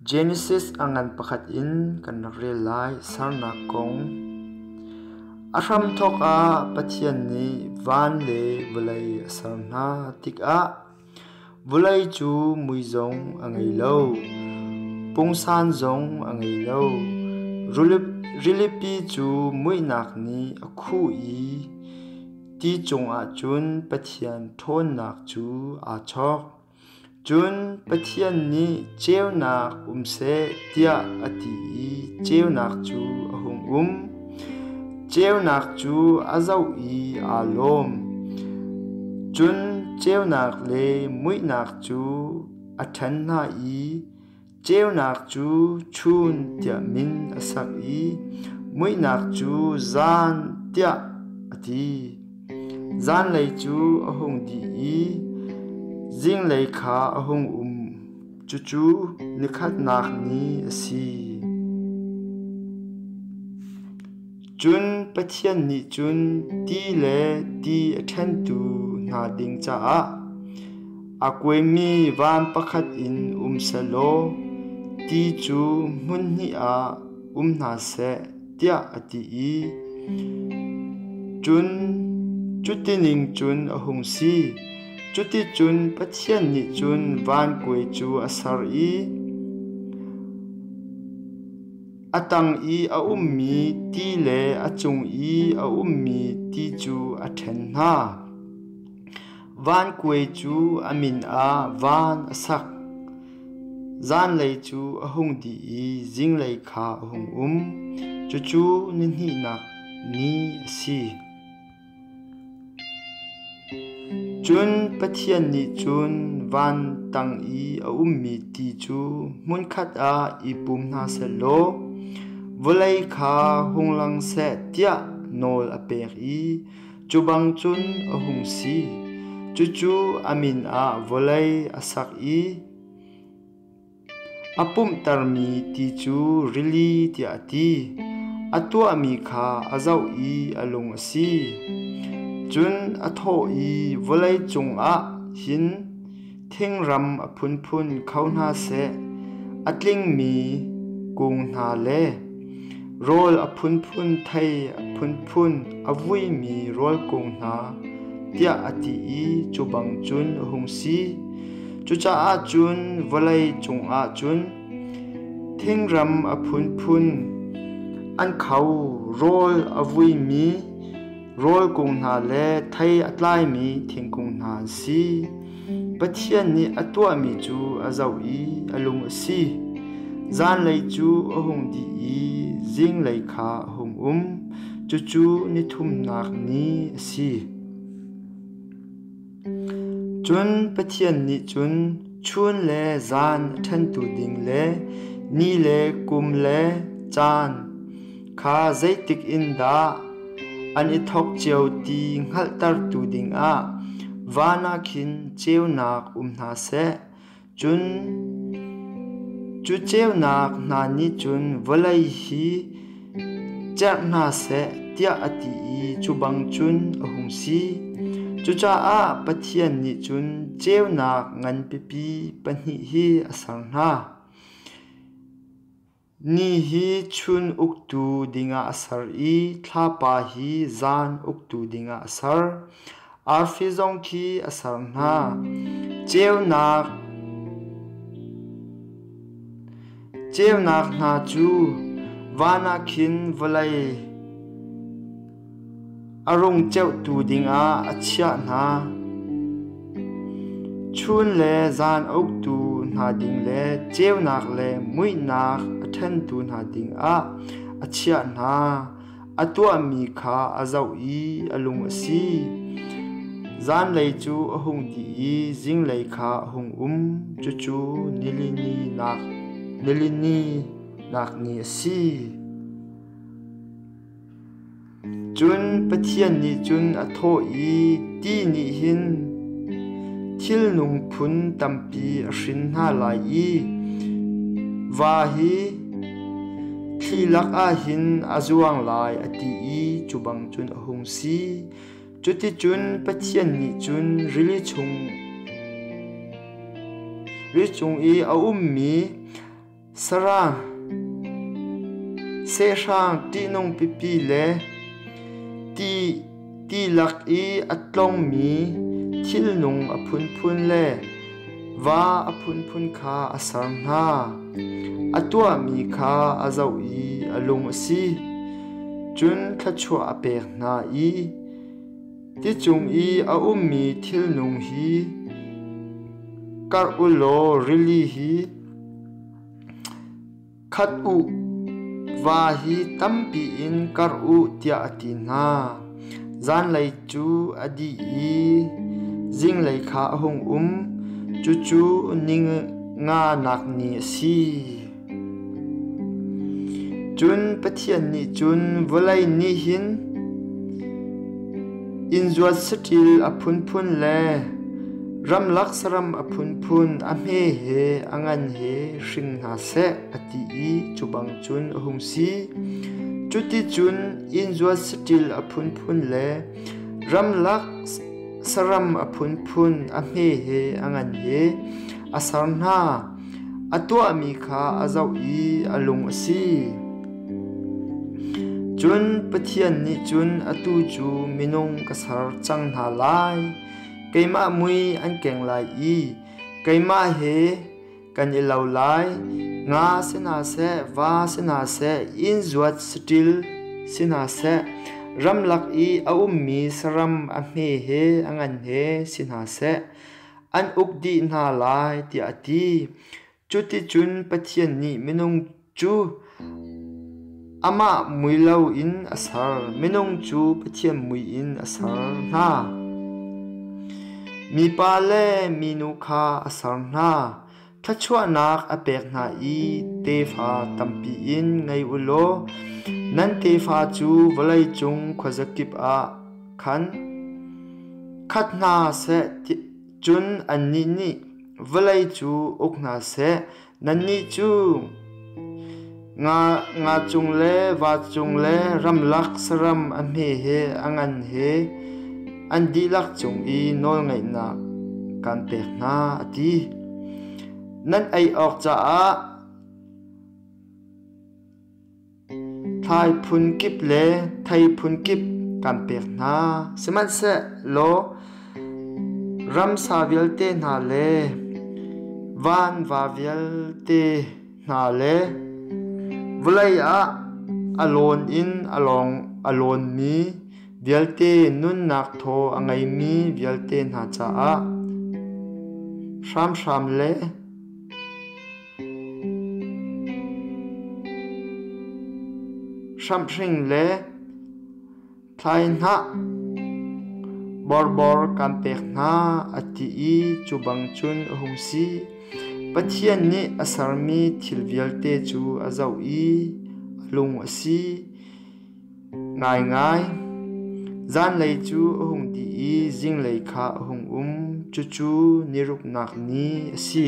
Genesis a ngan pakhat in kan rak rel lai sernak kong. A hramthawk ah Pathian nih van le vawlei a ser hna tikah vawlei cu mui zong a ngei lo, pungsan zong a ngei lo. Rilipi cu muihnak nih a khuh i ti cungah cun Pathian ṭhawnnak cu aa chawk. Cun Pathian nih ceunak um seh tiah a ti i ceunak cu a hung um. Ceunak cu a zoh i aa lawm. Cun ceunak le muihnak cu a ṭhen hna i Ceunak cu chun tiah min a sak i muihnak cu zan tiah a ti. Zanlei cu a hung dih i zinglei kha a hung um. Cucu nikhatnak ni a si. Cun Pathian nih cun ti le ti a ṭhentu hna ding caah a kuaimi van pakhat in um sehlaw ti cu hmun hnih ah um hna seh tiah a ti i cun cutining cun a hung si. Cuticun Pathian nih cun van kuai cu a ser i A tang i a ummi ti le a cung i a ummi ti cu a ṭhen hna. Vankuai cu a min ah van a sak. Zanlei cu a hung dih i zinglei kha a hung um. Cucu nihnihnak ni a si. Cun Pathian nih cun van tang i a ummi ti cu hmunkhat ah i pum hna sehlaw vawlei kha hung lang seh tiah nawl a pek i cu bang cun a hung si. Cucu a min ah vawlei a sak i A pumhtermi ti cu rili tiah a ti. A tuahmi kha a zoh i a lung a si. Cun a thawh i vawlei cungah hin thingram a phunphun kho hna seh, a tlingmi kung hna le rawl a phunphun thei a phunphun a vuimi rawl kung hna tiah a ti i cu bang cun a hung si. Cucaah cun vawlei cungah cun thingram a phunphun an kho, rawl a vuimi rawl kung hna le thei a tlaimi thingkung hna an si. Pathian nih a tuahmi cu a zoh i a lung a si. Zanlei cu a hung dih i zinglei kha a hung um. Cucu nithumnak ni a si. Cun Pathian nih cun chun le zan a ṭhentu ding le ni le kum le caan kha zeitik in dah an i thawk cio ti hngalhtertu dingah van ah khin ceunak um hna seh. Cun cu ceunak hna nih cun vawlei hi cerh hna seh tiah a ti i cu bang cun a hung si. Cucaah Pathian nih cun ceunak nganpipi pahnih hi a ser hna. Ni hi chun uktu dingah a ser i thlapa hi zan uktu dingah a ser. Arfi zong khi a ser hna. Ceunak hna cu van ah khin vawlei A rung ceuhtu dingah a chiah hna. Chun le zan a uktu hna ding le ceunak le muihnak a ṭhentu hna dingah a chiah hna. A tuahmi kha a zoh i a lung a si. Zanlei cu a hung dih i zinglei kha a hung um. Cucu nilini nak ni a si. Cun Pathian nih cun a thawh i, Ti nih hin thilnung phun tampi a hrin hna lai i va hi thli lakah hin a zuang lai, a ti i cu bang cun a hung si. Cuticun Pathian nih cun rili chung i a ummi. Sarang, sehhrang ṭihnung pipi le ti lak i a tlongmi thilnung a phunphun le va a phunphun kha a ser hna. A tuahmi kha a zoh i a lung a si. Cun thluachuah a pek hna i ti cung i a ummi thilnung hi karh u law rili hi Khat u, va hi tampi in karh u tiah a ti hna. Zanlei cu a dih i zinglei kha a hung um. Cucu ni nganak ni a si. Cun Pathian nih cun vawlei nih hin inn zuat saṭil a phunphun le ramlak saram a phunphun a hme he a ngan he hring hna seh a ti i cu bang cun a hung si. Cuticun inn zuat saṭil a phunphun le ramlak saram a phunphun a hme he a ngan he a ser hna. A tuahmi kha a zoh i a lung a si. Cun Pathian nih cun atu cu minung ka ser cang hna lai. Keimah mui an keng lai i keimah he kan i lo lai. Nga si hna seh, va si hna seh, inn zuat saṭil si hna seh, ramlak i a ummi saram a hme he a ngan he si hna seh, an uk dih hna lai, tiah a ti. Cuticun Pathian nih minung cu amah mui loin a ser. Minung cu Pathian mui in a ser hna. Mipa le minu kha a ser hna. Thluachuahnak a pek hna i tefa tampi in ngei u law nan tefa cu vawleicung khuazakip ah khan khat hna seh. Cun annih nih vawlei cu uk hna seh. Nannih cu nga cung le va cung le ramlak saram a hme he a ngan he an dihlak cung i nawlngeihnak kaan pek hna, a ti. Nan ei awk caah Thlai phunkip le thei phunkip kan pek hna. Sihmanhsehlaw ramsa vialte hna le vanva vialte hna le vawlei ah a lawn in a lawnmi vialte nunnak thaw a ngeimi vialte hna caah hramhram le Hramhring le thlaihnah borbor kan pek hna a ti i cu bang cun a hung si. Pathian nih a sermi thil vialte cu a zoh i a lung a si. Ngaingai, zanlei cu a hung dih i zinglei kha a hung um, cucu ni ruknak ni a si.